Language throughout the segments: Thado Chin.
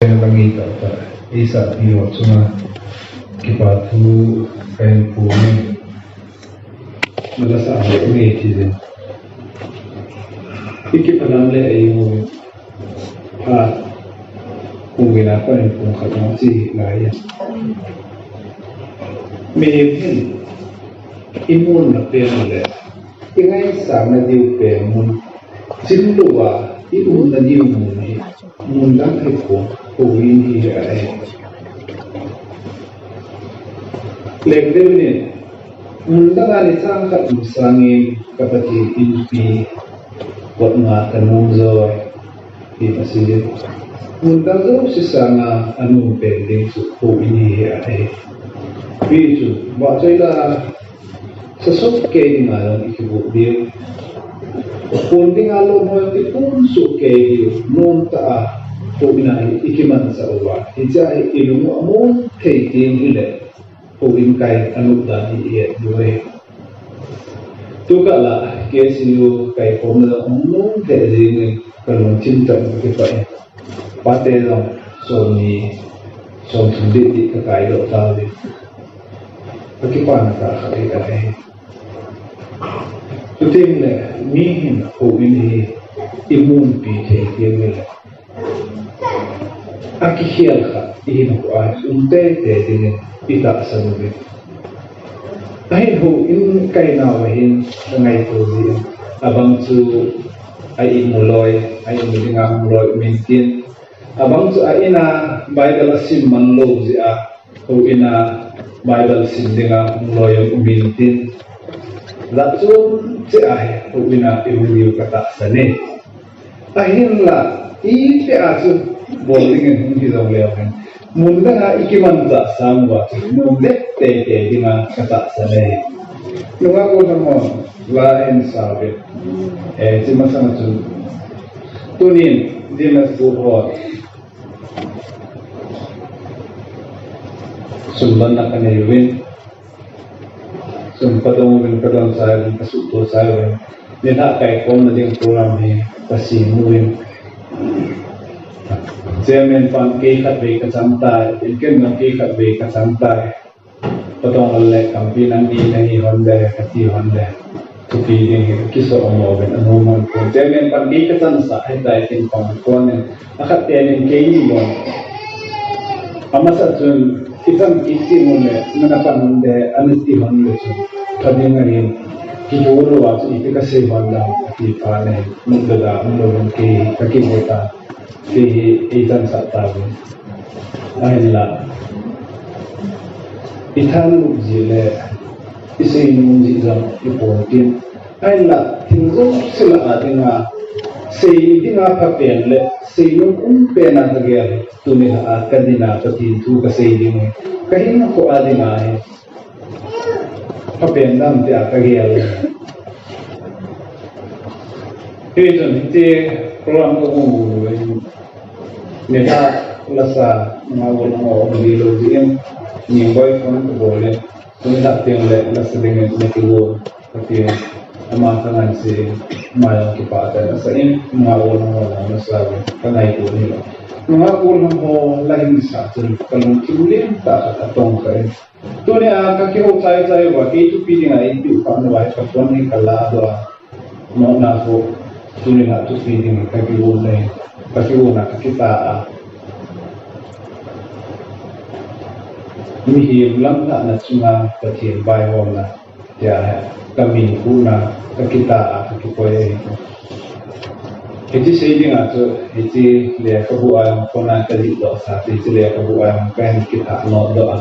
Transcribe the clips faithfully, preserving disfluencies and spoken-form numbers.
Nang i tah tah, i sahpi ho chunga kipa thu ka hin pui. Nala sa ho nge ti jin. I kipa lam le ei ho. Ha. Kung ina pa in kung khat nong chi lai ya. Mihem hin i mun na pen le. I ngaisang na diu pen mun. Chim louva i umna diu mun hi. Mun dang hi ko, ko in hi hi a hi. Leng deu ni, mun dang a ni chang khat um sangin ka Pathen inpi, kot nga ka nom joi, ti a si. Mun dang jouse sanga a nom pen ding chu ko in hi hi a hi. Pi chu, ba choi la, Sa sot kei dinga jong i kibuh diu. Pon dinga lom ho jong i pon sot kei diu. Nom tah a, ko ina hi i kimanchah uva. Hichea hi i lung u a mon thei ding hile, ko in kai a nop dan hi i het diu ahi. Tukah la, K S U kai khomna jong hung nom thei jingin ka lungthim tah in ka kipah e. Pate jong, som ni, som thum dih dih ka kai doh tauve. Ka kipana tah khat hi ahi. Chuteng le, mi hin houin hi i munpi thei teng le, a kikhel khat i hinkhoa um teitei dingin i tahsan uvin. Ahin houin kainau ahin ka ngaito jin, abang chu a imu loi, a imu dinga hung loi um intin, abang chu a ina Bible a sim man lou jeh a, houin a Bible sim dinga hung loi um intin, jat chom cheh a hi houin a i hung diu ka tahsan e. Ahinla, iti a chu bol dingin hung hi jongleu hen, mun danga i kimanchah sang uva chu nom det teitei dinga ka tahsan e. Nungah golhang hon, la hin sa uvin. Eh, hiche masang a chun, tunin, James Booth hon, sum lonna ka nei uvin. Sum ka dong uvin, ka dong chai uvin, ka suhto chai uvin. Nilhah kaikhomna ding program hi ka sem uvin. Chairman pan kei khatvei ka chang tai, tin ken jong kei khatvei ka chang tai. Patong le kampi nang ni nahi hon le, ka ti hon le. Thupi ding hi ka kiso mo uvin, a nom hon pon. Chairman pan kei ka chansah ahitai, tin pang pon in. A khat teni keini bou. Amasa chun, i chang kit teng uleh, nana pan un de, ana ti hon le chun, pha ding ahin, kigo lou a chun, iti ka sei hon dam, ati phat in, mut dada, um lou in kei, ka kigo ta, kei hi, ei chansah tauvin. Ahinla, i thanop jeh le, i seinom jeh jong, i pon tin, Ahinla, thil jouse lah a dinga, sei dinga phapen le, seinom umpen a ka gel, tuni lah a ka dinga Pathen thu ka sei ding, ka hinkho a dinga hi, phapen dam tia ka gel. Hichun, hiche program ka hung u le, nilhah lasa, nga bol nga um di lou jin, ni boi phone ka bol le, Tuni lah teng le, lasa dingin na kigon, ka ti, ama ka ngansi, ama jong kipah tah in asa in, ama jong nangho lang nasa uvin, ka ngaito ni lo. Nungah golhang ho, la hin sa chun, ka lungthim lim tah khat atong kha in. Tuni a, ka kihou chai chai uva, kei thupi dinga, in tiu kha uva, ka phone hi ka la doh a. Nopna khu, tuni lah thupi ding ka kigon le, ka kigon a ka kitah a. Mihem lamlhahna chunga Pathen vaihomna, tia ka min khuhna, ka kitah a, ka kikoi ahi. Hiche sei dinga chu, hiche lekhabu a jong kona ka jih doh sa, hiche lekhabu a jong ka hin kithah not doh a.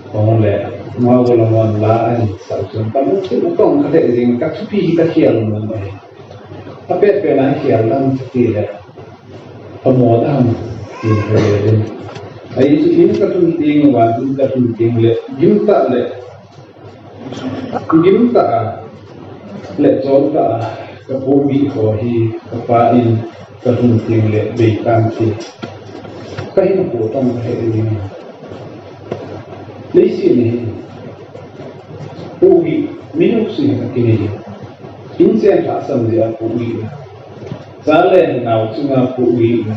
Ahung le, Nungah golhang hon la ahin sa chun, ka lungthim atong kha lheh jeng, ka thupi hi ka khel nom ahi. Apet pet a khel dam chu ti le, amo dam, tin ka le ding. Ahi chu in ka lhun teng uva, in ka lhun teng le, gim tah le, gim tah a, le chol tah a, ka pohbih ho hi, ka pa in, ka lhun teng le, bei tang ti. Ka hinkho atong kha lheh jeng. Leiset hi, pohgih, mi jouse hin akinei. Inchen lhahsam jeh a pohgih. Cha le nao chunga pohgih.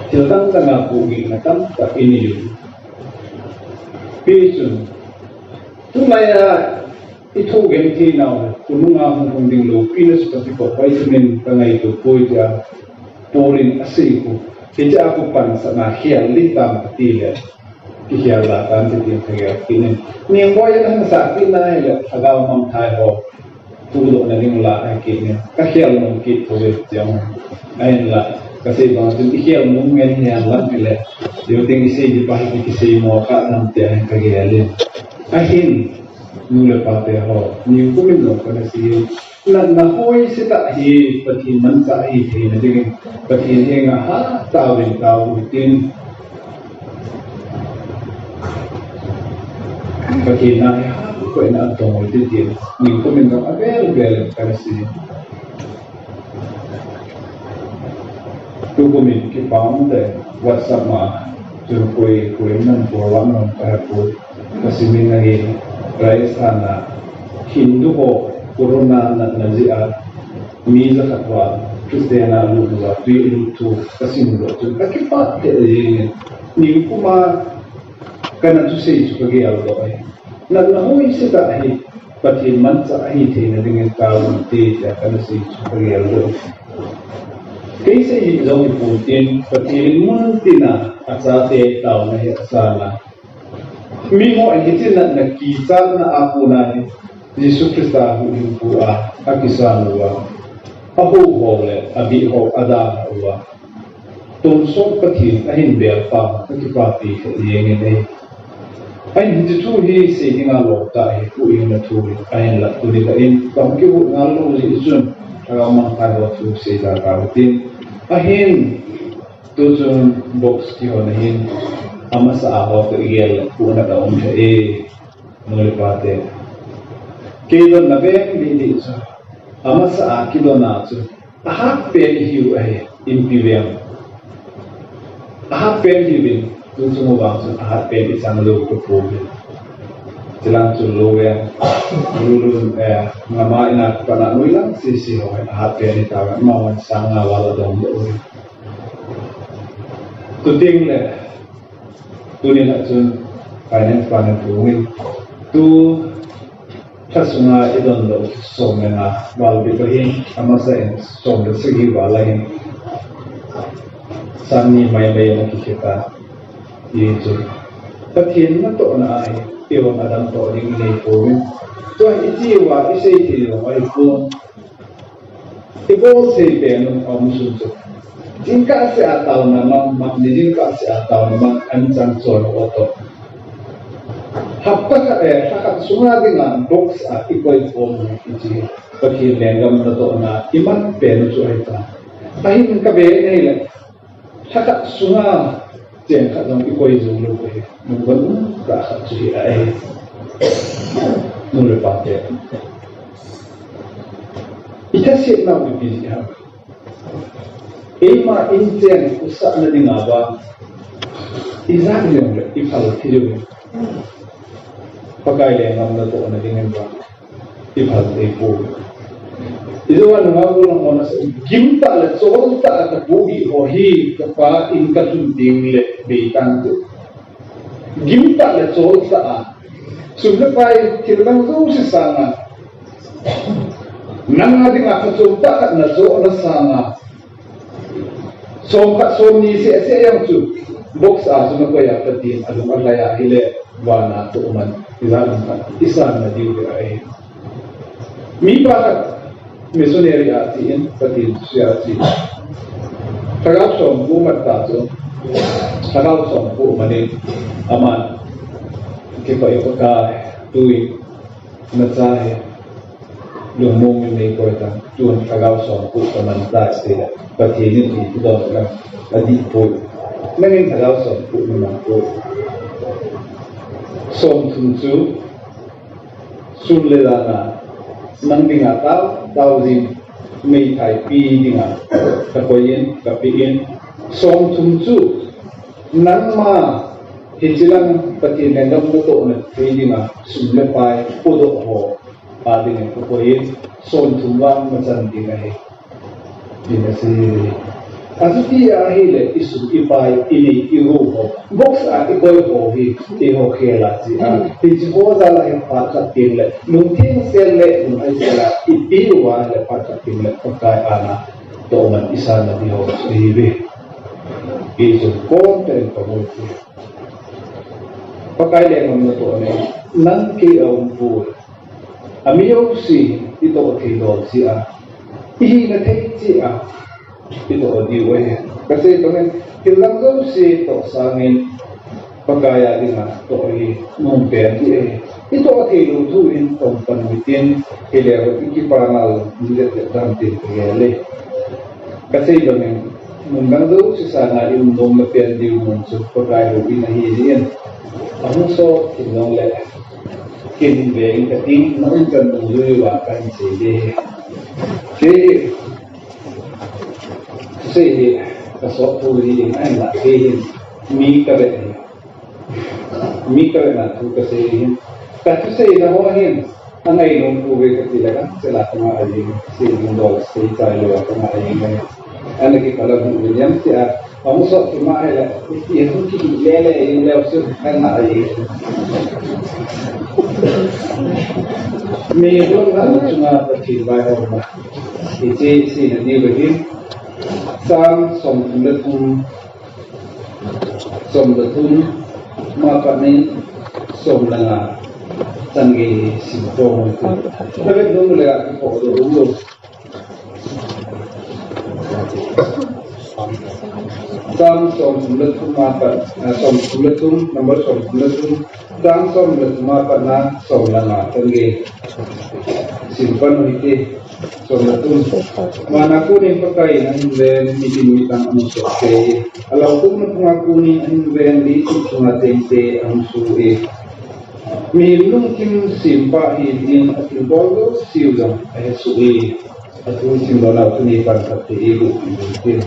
Thil dang dang a pohgihna tamtah inei u. Hichun, tulai a i thoh genthei nau, khonung a hung hung ding loupina chu ka kipah, vitamin ka ngaito poi tia Paul in asei khu. Hichea khu pansatna khel ding tam ka ti le, kikhel la tan ti tin ka gel kit in. Ningboi in ahin sah kit na hile, lhagao mangthai ho thudohna ding la ahi kit in. Ka khel nom kit poi tia. Ahinla, ka sei bang chun i khel nom ngen ngen lang hile, tiu ting i sei di pa hi kisei mo kha nam tia ka gel in. Ahin, nu le pa te ho, nikum in jong kana sei in. Natna hoise tah hi Pathen manchah ahi theina dingin, Pathen henga hatah in tao u hitin. Pathen a hi hatah in atong u hitin, nikum in jong avel vel in kana sei. Tukum in kipa um te, WhatsApp ma, chun koi, koi in nan por lam nam ka he poi. Ka simin ahi, Rajasthan a Hindu ho corona natna jeh a mi jakhat va Christian a lut uva tui alut thu ka sim doh chun ka kipah teh jeng in, nikum a kana thusei chu ka gel doh e. Natna hoise tah hi Pathen manchah ahi theina dingin tao u hite tia kana sei chu ka gel doh e. Kei sei hih jong hipon tin, Pathen in mun tina achate taona hi asan a, miho in hiche natna kichatna a kona hi Jesu Christa huhhingpu a akisan uva, ahou ho le abih ho adalhah uva, tonsot Pathen ahin bel pa ka kipapi khat jeng in ahi. Ahin hiche thu hi sei dinga lom tah hi, huhhingna thu hi, ahinla tuni kah in kahung kihuh ngal lou jeh chun, lhagao mangthai ho thu sei tata u hitin. Ahin, tuchun box kihonna hin, amasa a ho toh igel le, huhna kaum lheh e, nu le pa te. Kei donna veng didi chu, amasa a kidonna chu, ahat pen ihiu ahi, Inpi veng. Ahat pen ihiuvin, tuchung vang chun ahat pen ichang lou tapouve. Chilang chun lou veng, lulun, eh, ngama ina pana noilang sese ho, ahat pen itauve, amahon sang nga val adong lou uve. Tuteng le, tunin a chun finance department thu ngin, tu lha sunga idon doh som le nga, val bep ahin, amasa in som le sagi val ahin, sang ni mai mai ana kikhe ta. Hichu Pathen natohna ahi, eiho adam toh ding inei pouvin. Tua iti uva isei thei jong ahipon. Ibol sei pen u aum sun chu. Jingkah seh a taona mang, mang ni jingkah seh a taona mang, an chang chon u toh. Hapta khat, eh, lha khat sunga dinga box a ikoi khom u hiche Pathen lenggam natohna iman pen u chu ahitai. Ahin ka ve nei le. Lha khat sunga cheng khat jong ikoi jou lou ahi. Nungvan um tah khat chu hi ahi. Nu le pa te. Ithasetnau ipi jeh ham. Eima inchen usahna dinga vang. Ijat jong le iphal thei jong. Pakai lenggam natohna dingin vang. Iphal thei pou. Ijou a nunga gollhang hon asei, gimtah le choltah a kapohgih ho hi kapa in kalhun teng le bei tante. Gimtah le choltah a. Sum le pai thil dang jouse sanga. Nang a dinga phachom tah khat nachohna sanga. Som khat som ni seh seh jong chu box a chu nakoi a Pathen alung alhai a ahile vana toh man ijat um khat isanna diu hi ahi. Mipa khat missionary a chen Pathen thu sei a chen. Lhagao somko mat ta chu. Lhagao somko mat in aman kipah e Pakai, tui nacha hi lungmong in neikoi tan, tun lhagao somko kaman tai, asei le, Pathen in eipeh dom le adih poi. Nangin lhagao somko naman poi. Somthum chu sun le dan a nang dinga tao, tao jing, meithai pi dinga kakoi in, kapeh in. Somthum chu nangma hiche lang Pathen lenggam natohna thei dinga sum le pai podoh ho a dingin kakoi in, somthum vang machan ding ahi. Tin asei. Achuti ahile isum i Pai, inei, iru ho, box a ikoi ho hi, eiho khel a chi a. Hiche ho jal a hi phat khat teng le, lungtheng sel le, lunghai sel a, ipi uva le phat khat teng le, Pakai ana tohman isan na di ho, ihiuve. Hichu kon tah in pabol ti. Pakai lenggam natoh ne, nang kei aum poi. Ami jouse itoh thei dol cheh a, ihina thei cheh a, itoh diu ahi. Kasei bangin, thil dang jouse toh sangin, Pakai a dinga toh hi nom pen ding ahi. Itoh thei lou thu hin tong pan hitin, hileh ikipa nau jong, jep jep dam tin kagel e. Kasei bangin, mun dang jouse sanga i um nom na pen diu mun chu Pakai houin ahi jeh in. Ahung sot kit jongle, kin ve in kating, na um chan dungjui uva kahin sei ding ahi. Kei, sei hi, kasot thu hi ding ahinla, kei hin, mi kavet hi. Mi kavetna thu kasei hin. Kathuseina ho hin, angainom pouve kati le kangsel a kangah jeng, sei ding dol sei chai lou a kangah jeng. Ana kipalam hi vin jam tia, ahung sot kit ma ahile, iti hung kihil lele jeng leu chun kangah jeng. Mi lunghan chunga Pathen vaihomna. Hiche seina diu ahin, Psalm somthum le thum, Som le thum, ma pat in som le nga chan gei sim to mo. Ka vet nom le a ki phoh doh u. Psalm somthum le thum ma pat, ah, somthum le thum, number somthum le thum, Psalm som le thum ma pat na som le nga chan gei sim pan u hite. Som le thum. Vana konin Pakai in ahin ven, mitin mitang amu soh kei. Alangtouna phunga konin ahin ven, leiset chunga tengte amu soh e. Mihem lungthim sempa ahi tin athilbol jouse u jong ahesoh e. Athu simlou nau tuni pan khat te i bu i bu tin.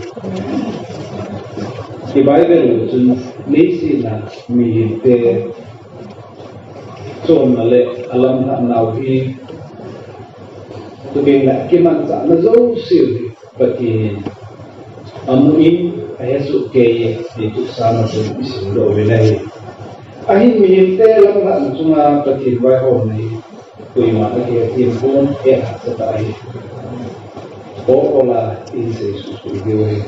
I Bible chun leiset a mihemte chonna le alamlhah nau hi, tukin le kimanchahna jouse u hi Pathen in amu in ahesoh kei e, ti Thusim a chun isim doh uvin ahi. Ahin mihemte lamlhahna chunga Pathen vaihomna hi koiman akihethem pon, eh, hahsa tah ahi. Ol ol a ihin sei suhsuh diu ahi.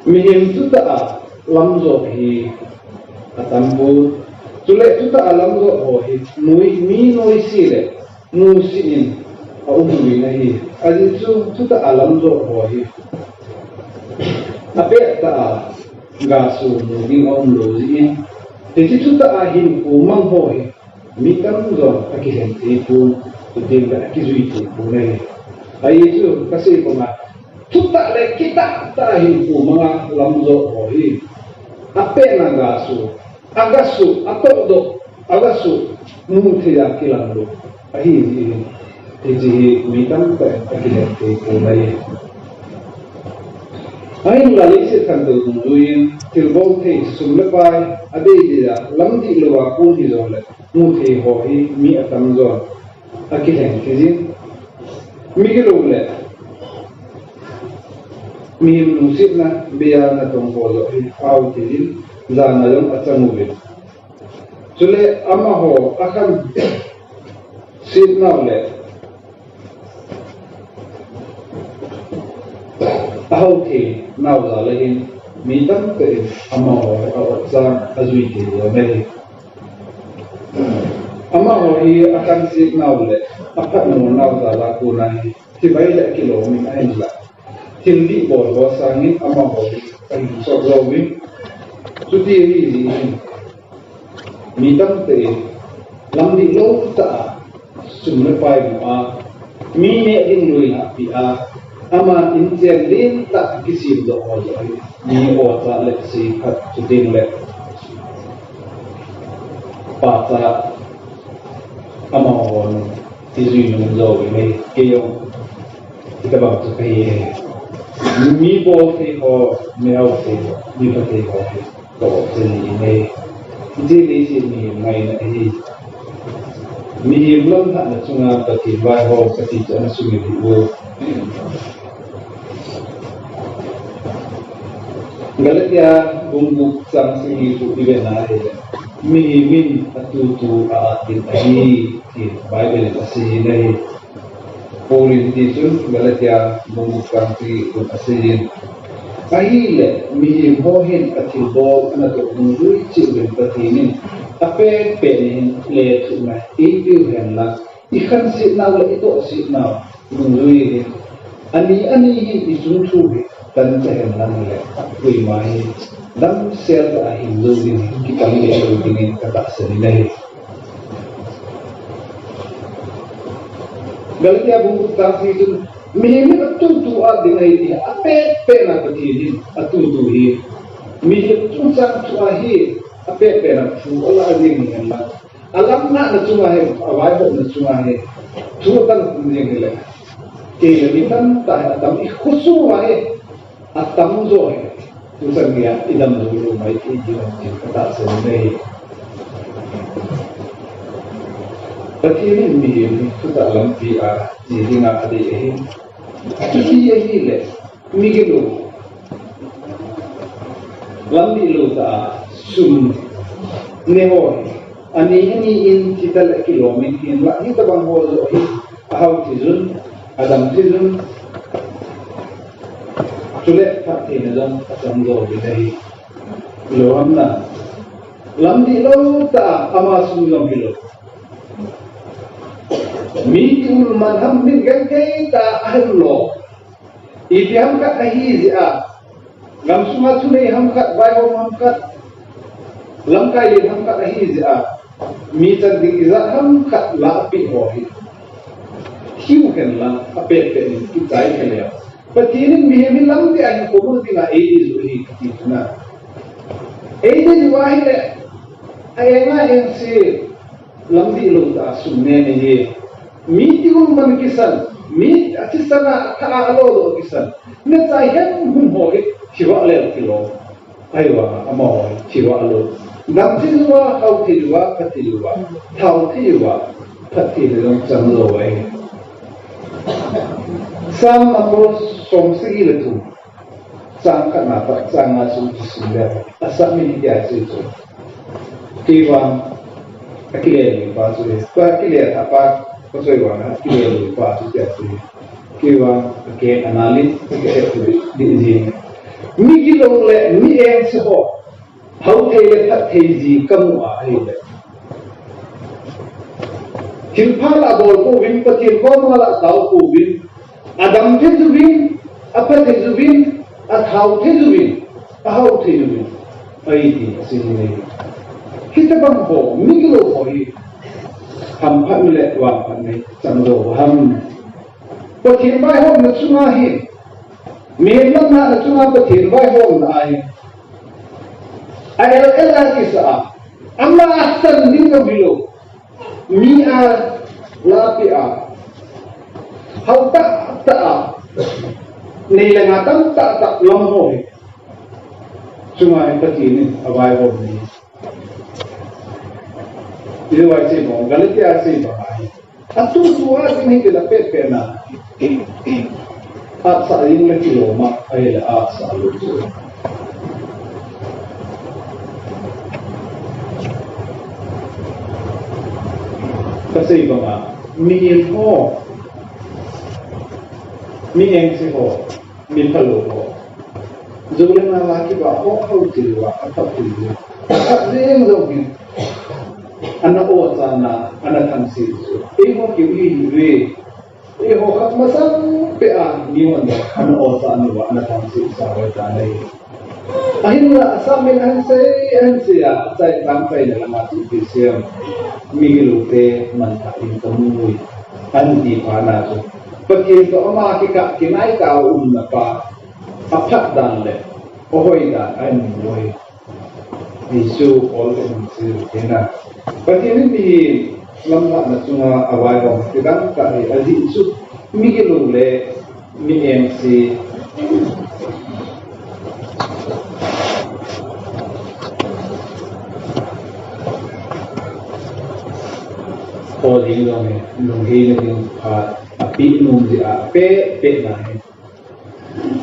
Mihem thutah a lamjot hi atam pon. Chule thutah a lamjot ho hi noi, mi noise le musit in aum uvin ahi. Ajeh chu thutah a lamjot ho hi apettah a gasoh mu ding aumlou jeh in, hiche thutah a hinkho mang ho hi mi tamjon akilhen thei pon, chuteng le akijui thei pon ahi. Ajeh chu kasei banga, thutah le kitah tah a hinkho manga lamjot ho hi apetna gasoh, agasoh, atohdoh, agasoh mu thei a kilang lou ahi jeh in, hiche hi mi tamtah in akilhen thei pon ahi. Ahinla leiset khantou dungjui in thilbol thei, sum le pai, adeidei a lam dihlou a kon hijongle mu thei ho hi mi atamjon akilhen thei jin, migilou le mihem lungsetna beiya natong ho joh hi aum thei jin, jana jong achang uvin. Chule amaho akhanset nau le ahao thei nau jal a hin mi tamtah in amaho hi a-ot chan ajui thei jom ahi. Amaho hi akhanset nau le aphatmo nau jal a kona hi thivai le kilom in ahinlah, thil dih bol ho sangin amaho hi ahinsot jouvin, chuti ahi jeh in mi tamtah in lam dihlou tah a sum le pai mu a, mi neh ding lui lahpeh a, aman inchen lentah a kisemdoh ho joh hi mi ocha le seikhat, chuteng le pacha, amahon ijui nom jouvin ahi. Kei jong hitobang chu kahi e. Mi bol thei ho, mi hao thei ho, mi pha thei ho hi ka-ot thei jin ahi. Hiche leiset mihem ngaina ahi. Mihem lamlhahna chunga Pathen vaihom kati chu ana sumil hih u. Galatia bung gup chang sagi chu i vena ahile, mihem in atutu a-at ding ahi, ti Bible in asei in ahi. Paul in tichun Galatia bung gup chang sagi chun asei in. Ahile, mihem ho hin athilbol ana toh dungjui cheh uvin Pathen in apetpet in lethuhna eipeu hen lang, i khansetnau le i tohsetnau dungjui hi, ani ani hin i chungthu hi tancha hen lang le, koima hi damsel tah a hing lou ding, kipang lou ding in ka tahsan in ahi. Galatia bung gup chang sagi chun, mihem in atutu a-at ding ahi ti, apetpet na Pathen in atutu hi, mihem chungchang thu ahi, apetpet na thu alah ding hi hen lang. Alamna na chunga hi, avaihomna chunga hi, thu atam kum jing hile, kei le mi tamtah hi atam, i khosung uva hi atam jo hi, tuchan geiya i dam jou lou mai thei ding ahi ti ka tahsan in ahi. Pathen in mihem hi thutah lampi a che dinga adei ahi. Chuti ahile, migilou, lam dihlou tah a sum ne ho hi, ani ani in thi ta le kilom in, hinlah hitabang ho joh hi ahao thei jun, adam thei jun, chule phattheina jong achang jo ding ahi. Lou ham na, lam dihlou tah a ama sum jong hilou, mi ti ulman ham, min genthei tah a ahin lou, ipi ham khat ahi jeh a, gamsunga thunei ham khat, vaihom ham khat, lamkai len ham khat ahi jeh a, mi chan ding ijat ham khat lahpeh ho hi, thiu hen lang, apetpet in kichai kha leu, Pathen in mihem hi lam dih a hinkho mun dinga eidei ju ahi kati chu na. Eidei ju ahile, a-eng a-engse, lam dihlou tah a sum ne ne hi, mi ti ulman kisan, mi athisan a, atha a, alo lo kisan, nechai hemhum ho hi thi vahlel kilom. Ahivanga amaho hi thi vahlou, dam thei jouva, hao thei jouva, phat thei jouva, thao thei jouva, phattheina jong chang jou ahi. Psalm number som sagi le thum, chang khatna apat chang nga sung chu sim le, asap min hitia asei chu, kei vang akile lou pa chu hi, tua kile thah pa, ka choi vang akile lou pa chu tia chu hi, kei vang akeng analin, ka he dih jing. Migilou le mi engse ho, hao thei le phat thei ji kamu a ahile, thilpha lah abol pouvin, Pathen koma lah atao pouvin, adam thei juvin, aphat thei juvin, athao thei juvin, ahao thei juvin, ahi ti asei in ahi. Hitabang ho, migilou ho hi, hamphatna le vangphatna hi chang jou ham? Pathen vaihomna chunga hi, mihem lamna chunga Pathen vaihomna ahi. A-el el a kisa a, ama chan ding jong hilou, mi a lahpeh a, hao tah tah a, nei le gou tamtah tah lam ho hi, chunga hi Pathen in avaihom ahi. Ijeh inem itile, Galatia asei bang ahi, atutu a-at ding ahi ti la petpet na, atsah ding le kilom a ahile atsah lou chu. Kasei banga, mihem ho, mi engse ho, mi phalou ho, jou le nal a kibah ho, hao thei jouva, aphat thei jouva, aphat jeng jong hin, ana o chan a, ana thangse chu eiho keu hi ve. Eiho khat masang peh a mihon ana o chan uva, ana thangse sa hoi tan ahi. Ahinla asap min ahin sei, ahin sei a, achai chang chaina lama chu ipi seiyem, migilou te manthah in kamu e, ahin ti phat na chu, Pathen toh ama kikah kinai tah a umna pa, aphat dan le ahoi dan ahin mu ahi. Jesu Paul te hung sil tina, Pathen in mihem lamlhahna chunga avaihom kidang tah hi ajeh chu, migilou le mi engse ho ding jong hi, lungheina ding phat apeh nom jeh a, apeh peh na hi,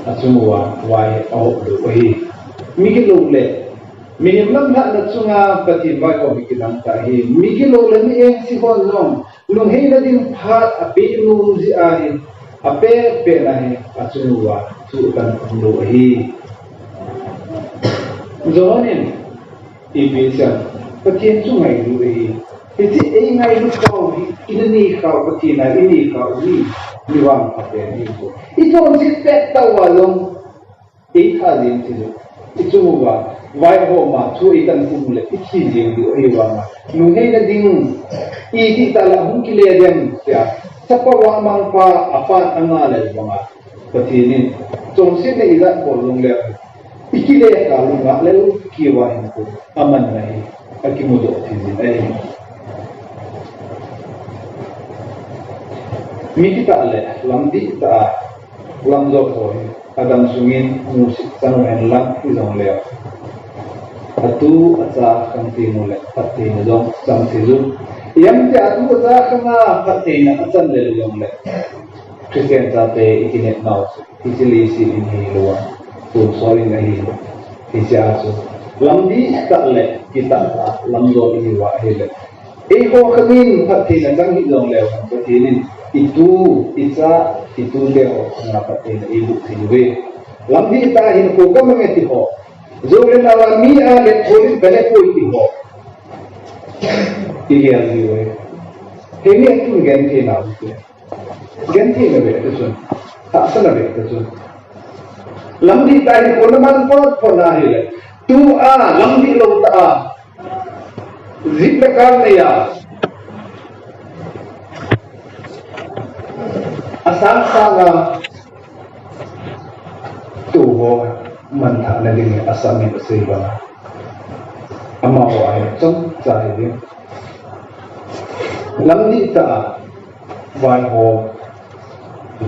achung uva vai ahop lou ahi. Migilou le mihem lamlhahna chunga Pathen vaihom hi kidang tah ahi. Migilou le mi engse hon jong lungheina ding phat apeh nom jeh ahi, apeh peh na hi achung uva thu akan phondoh ahi. John in ipi asei em, Pathen chu ngailu ahi. Hiche eingailu kah u hi, ina neikhah u Pathen a ineikhah u hi, mi vangpha pen ahi. Ichonset pet tah uva jong eitha jeng thei u, ichung uva vaihom a thu eitan khum u le ithi jeng diu ahi vanga, lungheina ding, iti tah le ahung kile dem tia, chapa vangmangpa apan angah le vanga, Pathen in chonsetna ijat bol jong le ikile kah u ngah lel keu a hinkho amanna hi akimudoh thei jin ahi. Mi kitah le lamdih tah a lamjot ho hi adam sungin musit chan u henlang hijongle, atu acha khang teng u le phattheina jong chang thei u. Ipi ham itile atu acha khang a phattheina achan lel u jongle Christian chate ikinepnau chu hiche leiset in hilou a, tonsot in ahi. Hichea chu lamdih tah le kitah tah a lamjot ihiuva ahile, eiho khang in phattheina chang hih jongleu hen, Pathen in itu, icha, itute ho khang a phattheina eiboh thei uve. Lamdih tah a hinkho kamang e ti ho, jou le nao a mi a le thol in kale poi ti ho, igel diu ahi. Hemi atun genthei nau te, gentheina beh ta chun, tahsana beh ta chun, lamdih tah a hinkho naman phot phot na hile, tua lamdih lou tah a jip le kal nei a, asang sang a tou ho manthahna ding asam in asei banga, amaho a hi chomcha hiding. Lamdih tah a vaihom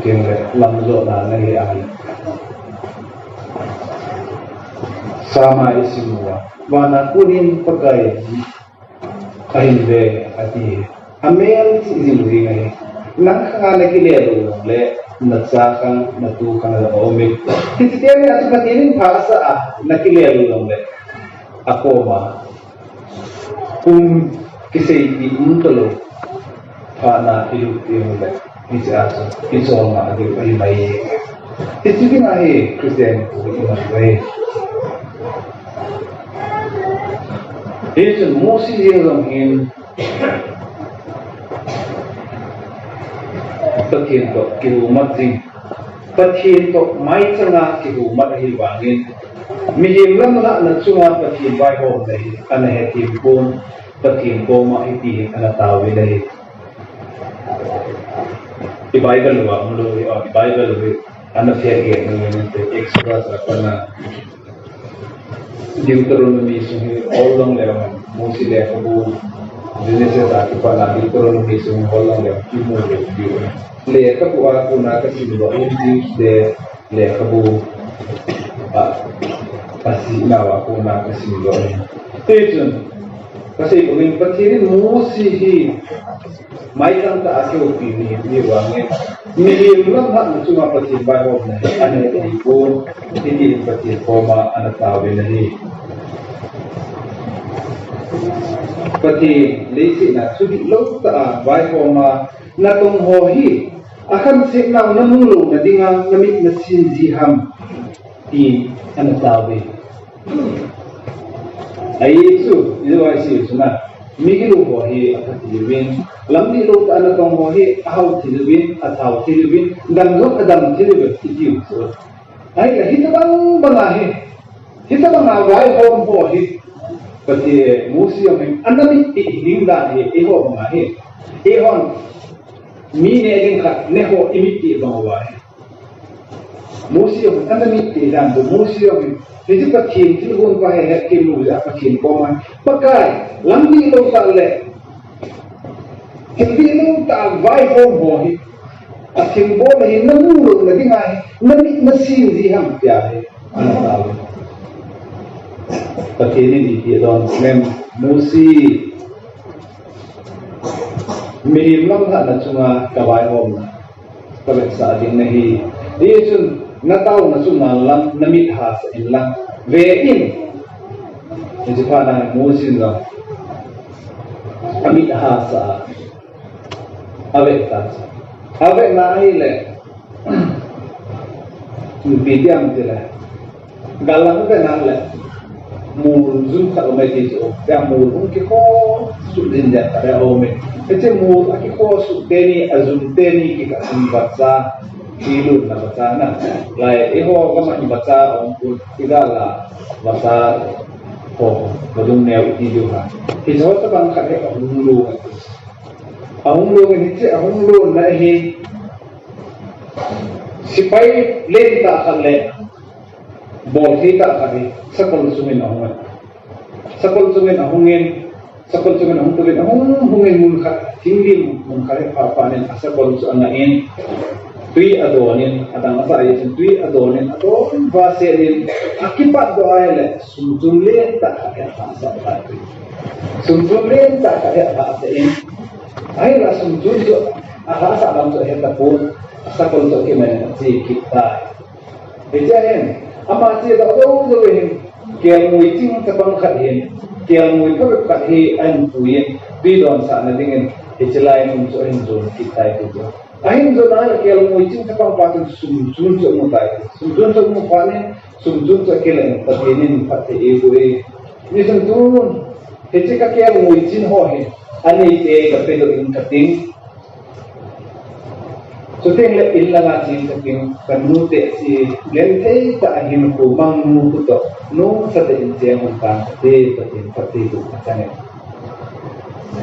ding le lamjotna nahi ahile, Psalm a isim uva, vana kon in Pakai ahin ve ati. Amel chih jing jing ahi. Nang khang a nakile lou jongle, nacha khang, natu khang a jong aume. Hiche teni a chu Pathen in phasah a nakile lou jongle, akoma kum kiseipi um talou phatna ilut teng ule, hichea chu icholngah diu ahi mai. Hiche dinga hi Christian pu iman uve. Hichun Mosi jeng jong hin Pathen toh kihumat jing, Pathen toh maichanga kihumat ahi vangin, mihem lamlhahna chunga Pathen vaihomna hi ana hethem pon, Pathen koma hiti hin ana taovin ahi. I Bible uva umlou hi, i Bible uva ana phet gei nung in Exodus a pat a Deuteronomy sung hi hol long leu hen, Mosi lekhabu, Genesis a kipat a Deuteronomy sung hi hol long leu hen, kimu leu diu. Lekhabu a kona kasim doh in, Jews te lekhabu a, asih nauva kona kasim doh in. Hichun, kasei bangin Pathen in Mosi hi maichang tah a kihoupi mi ahi vangin, mihem lamlhahna chunga Pathen vaihomna hi ana hethem pon, hitin Pathen koma ana taovin ahi. Pathen leiset a chu dihlou tah a vaihom a natong ho hi, akhansetnau namu louna dinga namit nasin ji ham, tin ana taove. Ahi chu, ijo ahi chu na, migilou ho hi apha thei uvin, lamdihlou tah a natong ho hi ahao thei uvin, athao thei uvin, dam jong adam thei uvin, itiu chu. Ahile, hitobang banga hi, hitobanga vaihom ho hi, Pathen, Mosi jong hin ana mitpeh ding dan hi, eiho banga hi, eihon mi neh ding khat, neh ho imitpeh bang uva hi. Mosi jong ana mitpeh dan chu, Mosi jong hin, hiche Pathen thilgon pa hi hetkhen lou jeh a Pathen koma, Pakai, lamdihlou tah le thildihlou tah a vaihom ho hi, athilbol hi namu louna dinga hi, namit nasin ji ham tia hi ana taove. Pathen in ipi adon em, Mosi, mihem lamlhahna chunga kavaihomna kavetsah ding nahi. Hichun, Nataona chu ngal lang, namit hahsa in lang. Ve in. Hiche phat na Mosi in lang. Amit hahsa. Ave ta. Ave na ahile. Ipi ti ham tile. Gal lang ave na le. Mol jum khat um e ti chu. Tia mol hung kikho suh jin jat khat a um e. Hiche mol akikho suh teni, ajum teni kikah in vacha. Tilun na vacha na. Lai, eiho gam a hi vacha um pun. Igal a vacha. Ho, vadung neo iti diu ham. Hiche ho tabang khat hi ahung lhung. Ahung lhung in hiche, ahung lhung na hi. Sepai lentah khat le. Bolthei tah khat hi. Sakol chungin ahung in. Sakol chungin ahung in. Sakol chungin ahung tuvin. Ahung hung in mun khat. Thinglim mun khat hi pha pha nin. Asakol chu angah in. Tui adon in. Adang asa ahi chun tui adon in. Adon va se in. Akipat doh ahile. Sumchun lentah khat hi ahahsa tai. Sumchun lentah khat hi ahahsa in. Ahile sumchun chu ahahsa lam chu ahe tapon. Asakol chu akiman in ache kit tai. Hiche hin, ama che doh doh doh hin, kelngoi ching chapang khat hin, kelngoi phabep khat hi ahin pui in, tui donsah na dingin, hiche lai mun chu ahin jon kit tai ti chu. Ahin jon a le kelngoi ching chapang pa chun sumchun chu amu tai. Sumchun chu amu phat in, sumchun chu akilah in, Pathen in phatthei eiboh e. Hichun tun, hiche ka kelngoi ching ho hi, aneite kapedoh in kating. Chuteng le in langa cheng kating, kanu tehse, genthei tah a hinkho mang nu khu toh, nungsa tah in cheng hon tang kate, Pathen phatthei boh kate.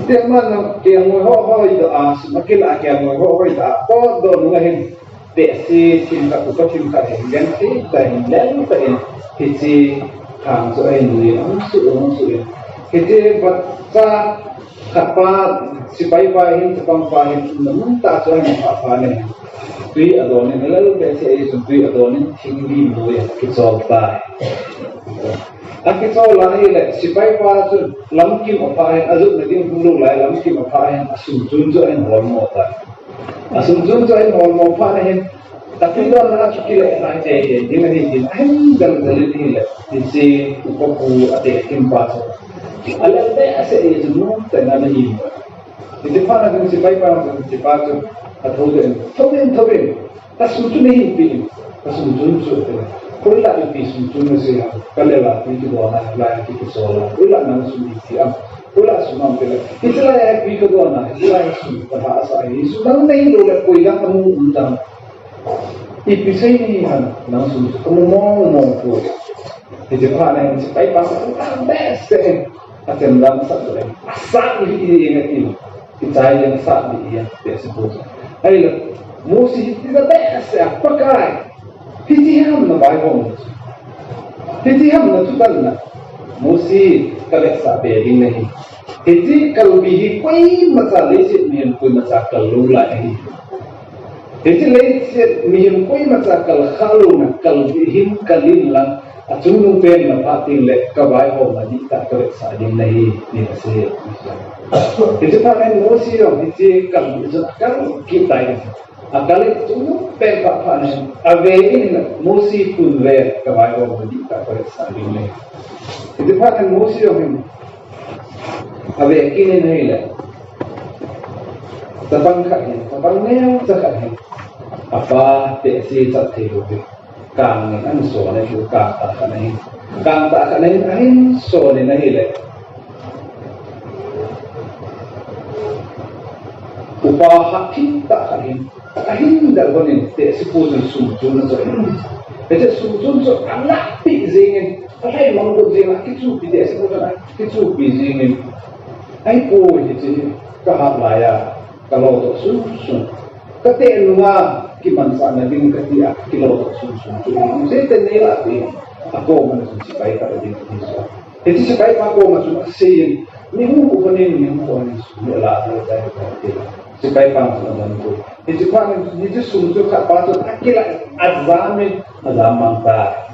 Tengman kelngoi ho hoi doh a, sum akilah a kelngoi ho hoi doh a, potdoh nung ahin, tehse themkhat, upa themkhat hin, genthei tah in, lel tah in, hiche thang chu ahin nui, ahung suh, ahung suh in. Hiche vacha khat pa, sepai pa hin, chapang pa hin, umna mun tah chu ahin phah phat in. Tui adon in, alel behseh ahi chun tui adon in, thinglim noi akichol tai. Akichol ahile, sepai pa chun lamkim aphah in, ajotna ding hung lou lai, lamkim aphah in, asumchun chu ahin holmo tai. Asumchun chu ahin holmo phat in ahin, Tapi don na chu kile na te te, ding ahi tin, ahin dal dal in ahile, hiche upa pu ate kim pa chu. Alel behseh in chu nung te na na hin. Hiche phat na ding sepai pa chu, hiche pa chu, athou den, thou den, thou den. Kasumchun nahin pe in, kasumchun chu te. Hoilah ipi sumchun nase ham, kalel a tui kidon a, lai a tui kisol a, hoilah nang sum ipi ham. Hoilah sum ham te le. Hiche lai a tui kidon a, hiche lai a sum kahahsa hi. Sum nang nahi lou le, koi dang amu um dang. Ipi sei nahi ham, nang sum chu kamu mong mong poi. Hiche phat na hin sepai pa chu atang behseh in, achemjam sah lou in, asat lih lih in ati. Kichai leng sat lih in ati, asei poi. Ahile, Mosi hi tija behseh a, Pakai, hiche ham na vaihom na chu. Hiche ham na thutanna. Mosi, kavetsah be ding nahi. Hiche kalbi hi koimacha leiset mihem koimacha kal lou lai ahi. Hiche leiset mihem koimacha kal kha louna kalbi hin kal in lang, achungnung pen na phat teng le kavaihomna dihtah kavetsah ding nahi, tin asei. Hiche phat in Mosi jong hiche kalbi chu akal kit tai. Akal in chungnung pen phat phat in ave in, Mosi, tun ve, kavaihomna dihtah kavetsah ding nahi. Hiche phat in Mosi jong hin ave kit in ahile, chapang khat hin, chapang neocha khat hin, apa tehse chat thei lou hi. Kang in ahin son ahi, kang tah khat ahin. Kang tah khat ahin, ahin son in ahile, upa hathem tah khat hin, ahin dal lhon in, tehse pu chun sumchun achoh in. Hiche sumchun chu alahpeh jeng in, alhai mang got jeng a, akichupi, tehse pu chun akichupi jeng in. Ahipoi, hiche hi kahat lai a, kalo toh sung sung. Kateh nunga kimansahna ding kati a, kilo toh sung sung chu. Seitan nei lah pi, akoma chun sepai khat ading ati chu. Hiche sepai pa koma chun asei in, mi hung u panin, mi hung u panin, mi la ta ta ta ti. Sepai pa chun adon tu. Hiche pa ni, hiche sum chu khat pa chun akilah, ajam in, ajam mang ta.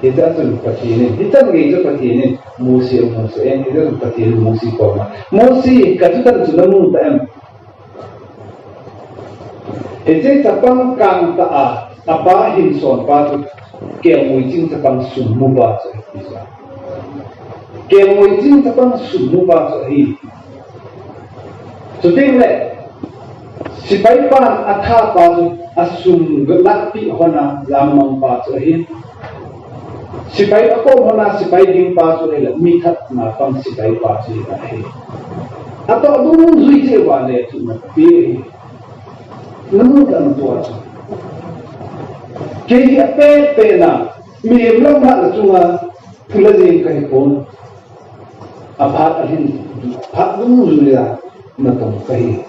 Hiche chun Pathen in, hichan gei chu Pathen in, Mosi, Mosi, en, hiche chun Pathen in Mosi koma, Mosi, ka thutan chu namu ta em? Hiche chapang kang tah a, Apa hin son pa chu kelngoi ching chapang sum mu pa chu ahi. Kelngoi ching chapang sum mu pa chu ahi. Chuteng le, sipai pan atha pa chu asum lakpi hon a lam mang pa chu ahi. Sipai akom hon a sipai ding pa chu ahi le, mi that na pang sipai pa chu ahi. Atoh dungjui cheh uva le chu na pi ahi. Namu tah na tua chu. Kei hi apeh peh na, mihem lam lhahna chunga phula jeng kahi pon. Aphat alhin, phat dungjui a natong kahi.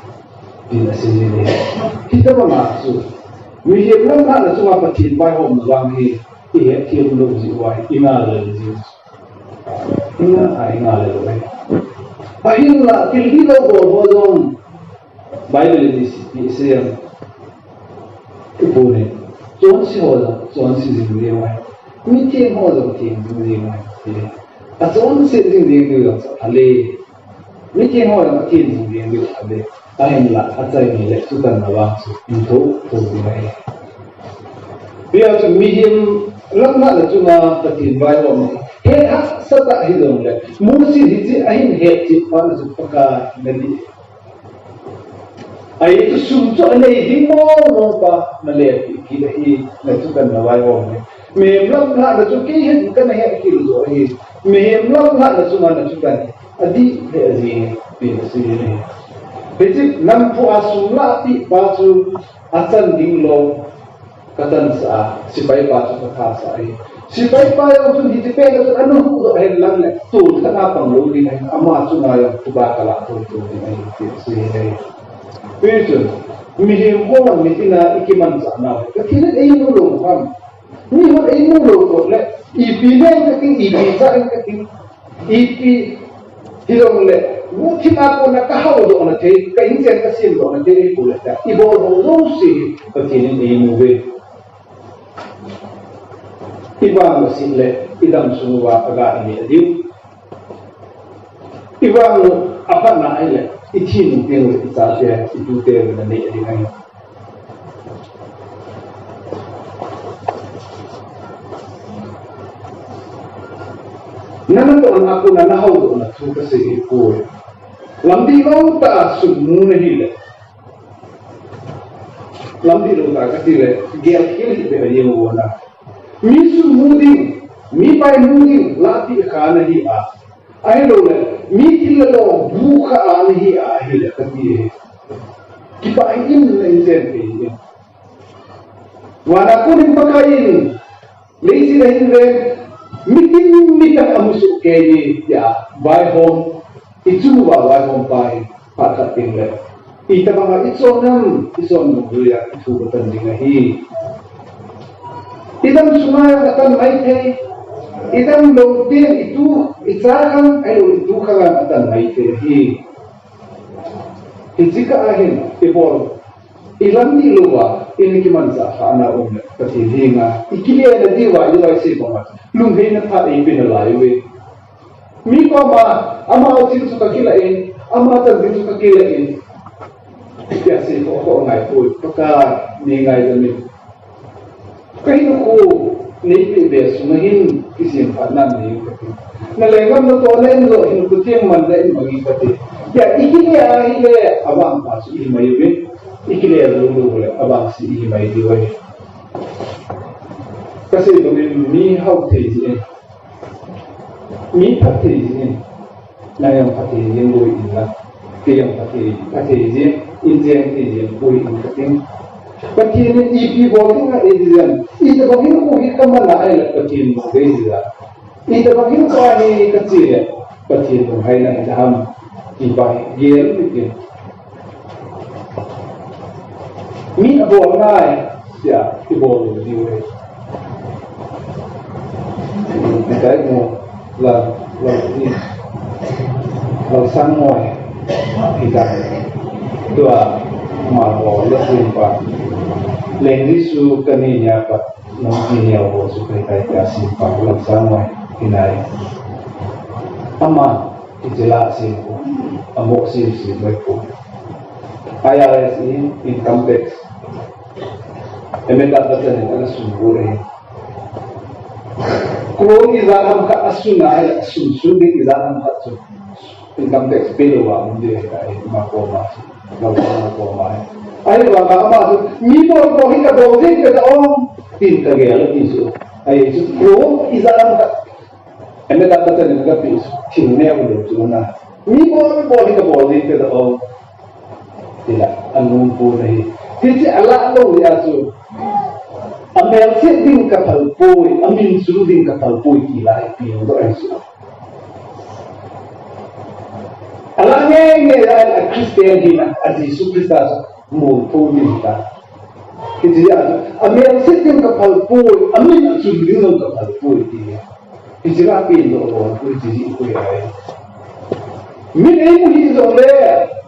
Tin asei in ahi. Hitabang a chu, mihem lam lhahna chunga Pathen vaihomna vang hi, ihet them lou jeh uva, ingailel jing. Inga, ingailel lou ahi. Ahinla, thil hilou bol ho jong, Bible in isei, isei em. Ipu ni, chonse ho jong, chonse jing diu ahi. Mitheng ho jong, theng jing diu ahi. Achonse jing diu jong, sa phale. Mitheng ho jong, theng jing diu phale. Ahinla, achai ni le, chutan na vang chu, in tho, tho ding ahi. Hijeh chun mihem lam lhahna chunga Pathen vaihom. He hahsatah hijong le, Mose hiche ahin hetchet pa na chu Pakai na dih. Ahi chu sum chu anei ding mong mong pa na le pi kit ahi, na chutan na vaihom le. Mihem lam lhahna chu kei hin kana hetkhel jo ahi. Mihem lam lhahna chunga na chutan adih lheh jeng e, tin asei in ahi. Hiche namphu a sum lahpeh pa chu achan ding lou. Ka chansah a, sipai pa chu ka thasah ahi. Sipai pa jong chun hiche pen a chun ana huhdoh hen lang le, tol khat a pang lou ding ahi, ama chunga jong phuba ka lah thou thou ding ahi, ti asei ahi. Hichun, mihem hon mitin a i kimanchah nau hi, Pathen in eimu lou ham. Mihon eimu lou toh le, ipi len ka ting, ipi cha in ka ting. Ipi hilou le, guhthim a kona ka haodoh na thei, ka inchen ka semdoh na thei, ipi le ta, ibol ho jouse hi Pathen in eimu ve. Ivang u sih le, idam sung uva aga inei diu. Ivang u aphatna ahile, ithi nung teng le, ichate, itute le na nei ding ahi. Nana toh na kona na haodoh na thu kasei hi poi. Lamdih lou tah a sum mu na hile. Lamdih lou tah a kati le, gel khel hih beh a jeng u na. Mi sum mu ding, mi pai mu ding, lahpeh kha na hi a. Ahilou le, mi thil le lo, bu kha a na hi a, ahile kati e. Kipah hih in na inchen thei e. Vana kon in Pakai in, leiset a hin ven, mitin mitah a musoh kei e, tia, vaihom, ichung uva vaihom pa hi, phat khat teng le. Itobang a ichon ham, ichon nung jui a, ithu katan ding ahi. Idam sunga atan maithei, idam lou teng itu, icha khang, ahilou itu khang atan maithei ahi. Hiche kah a hin, ibol, ilamdih louva, in kimanchah khahna um le, Pathen henga, ikile na diuva, iloi sei banga, lungheina phat eipe nalai uve. Mi koma, ama thil chu kakilah in, ama chan ding chu kakilah in. Tia sei kho kho ngai poi, Pakai, nei ngaidam in. Kahinkho, neipeh be sunga hin, kisem phat nan nei u kati. Na lenggam natoh na in lou, hinkho theng man na in mang in kati. Tia ikile ahile, avangpha chu ihi mai uve. Ikile lou lou le, avangse ihi mai diu ahi. Kasei bangin mi hao thei jeh in. Mi phatthei jeh in, nang jong phatthei jeng boi in lang, kei jong phatthei, phatthei jeng, in jeng thei jeng boi in kating. Pathen in ipi bol ding a eidei jeng, itobang hinkho hi kaman a ahile Pathen bol dei jeng. Itobang hinkho hi kache le, Pathen lunghai na hita ham, ti pa hi gel u hitin. Mi abol ngai, tia, ibol u diu ahi. Hitai mo, la, la, ni, la sang ngoi, hitai. Tua, ma bol la sim pa. Leng Jesu kani nia pa, nong ni nia bol su kai kai ka sim pa, la sang ngoi, hinai. Ama, Hiche la sim ko, amo sim sim mai ko. I R S in, income tax. Amitabh Bachchan in ana sun bol ahi. Crore ijat ham khat asun a, ahi asun sun ding ijat ham khat chu income tax pay louva um ding ahi, ama koma chu. Ama koma ahi. Ahivanga ama chu mi bol bol hi kabol ding kati o, tin kagel ti chu. Ahi chu crore ijat ham khat Amitabh Bachchan in kapeh chu thil neo lou chu na. Mi bol bol hi kabol ding kati o. Tila, anom pon ahi. Hiche alah lou jeh a chu, amelse ding kaphal poi, amin chul ding kaphal poi ti la ipi lou ahi chu. Alah ngei ngei a, a Christian hina, a Jesu Christa chu molpho ding ta. Hiche a chu, amelse ding kaphal poi, amin achul ding jong kaphal poi ti. Hiche la pen doh lou, hiche hi koi ahi. Min eimu hih jongle,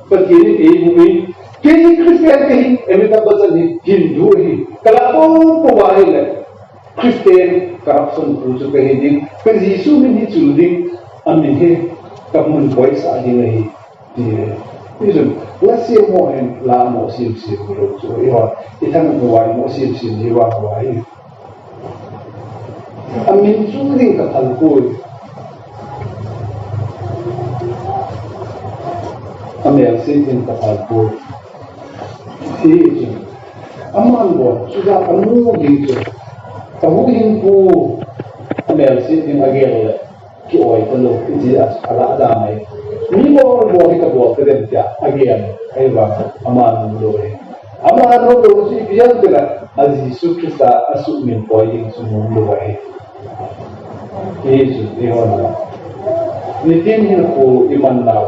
Pathen in eimu e. Kei hi Christian kahi, Amitabh Bachchan hi Hindu ahi. Kalah popo uva ahile, Christian corruption pu chu kahi ding, ka Jesu min hi chul ding, amin hi kamun poisah ding ahi. Ti, hijeh chun, la sem ho hin, la mo sem sem lou chu, eiho, ithang uva mo sem sem ji uva uva hi. Amin chul ding kaphal poi. Amelse ding kaphal poi. Hijeh chun, aman bol, chuja amu ding chu, ahuhhingpu, amelse ding agel le. Ki-oi talou, iti a, alah dan ahi. Mi bol bol hi kabol kadem tia, agel, ahivang, ama nom lou ahi. Ama nom lou chu ipi ham itile, a Jesu Christa asuhmin poi ding chu nom lou ahi. Hichu, ihon a. Nitin hinkho iman nau.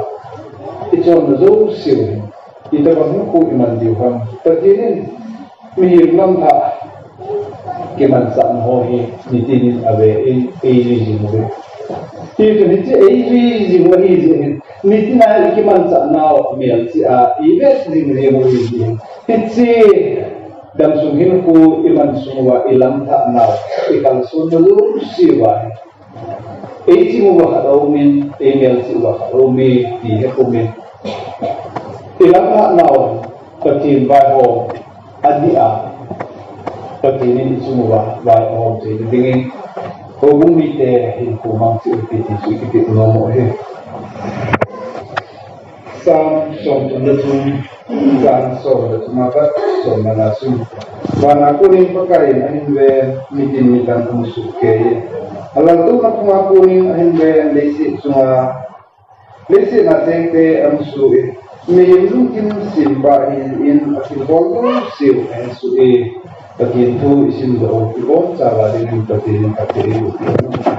Ichonna jouseu hin. Itobang hinkho iman diu ham. Pathen in, mihem lamthah kimanchahna ho hi, nitin in ave in, eijui jing uve. Hichun hiche eijui jing u ahi jeh hin, nitin a ikimanchah nau, melchih a, ivet jing jing u ahi jeh hin. Hiche, damsung hinkho iman sung uva, ilamthah nau, ikalsonna jouse uva hi. Eiching uva khat aumin, eimelchih uva khat aumin, ti hepumin. Ilamthah nau, Pathen vaihom, adia, Pathen in ichung uva vaihom thei dingin, houbung mite hinkho mangcha u ahi ti chu ikiti nom u ahi. Sam somthum le thum, chang som le thum apat somle nga sung. Vana konin Pakaiyin ahin ven, mitin midang amusoh keiyin. Alaltouna phunga konin ahin ven, leiset chunga, leiset a chengte amusoh in. Mihem lungthim sempa ahin, athilbol jouse ahin soh e. Pathen thu isimdoh u, ibonchauva dingin Pathen in phatthei eiboh peh u.